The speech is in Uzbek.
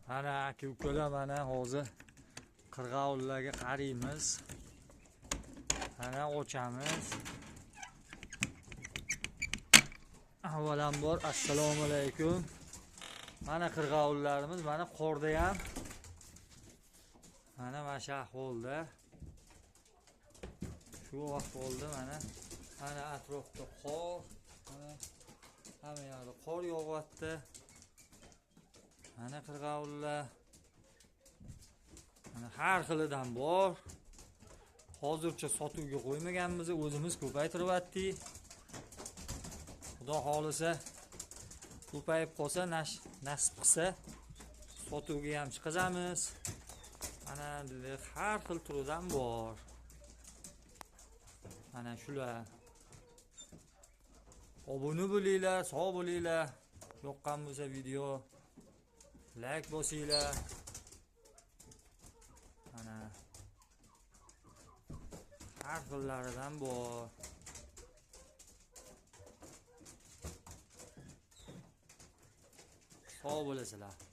Mana aka ukalar, mana hozir qirg'ovullarga qaraymiz. Mana ochamiz. Avvalambor assalomu alaykum. Mana qirg'ovullarimiz, mana qorda ham mana shu ahvolda. Shu ahvolda mana mana atrofda qor, mana hamma yoqda qor yog'yapti. Mana qirg'ovullar. Mana har xilidan bor. Hozircha sotuvga qo'ymaganmiz, o'zimiz ko'paytiryaptik. Xudo xolisa ko'payib qolsa, nasib qilsa sotuvga ham chiqazamiz. Mana har xil turidan bor. Mana shular. Obuna bo'linglar, sog' bo'linglar. Yoqqan bo'lsa video like bosinglar. Mana har xillaridan bor. Sog' bo'lasizlar.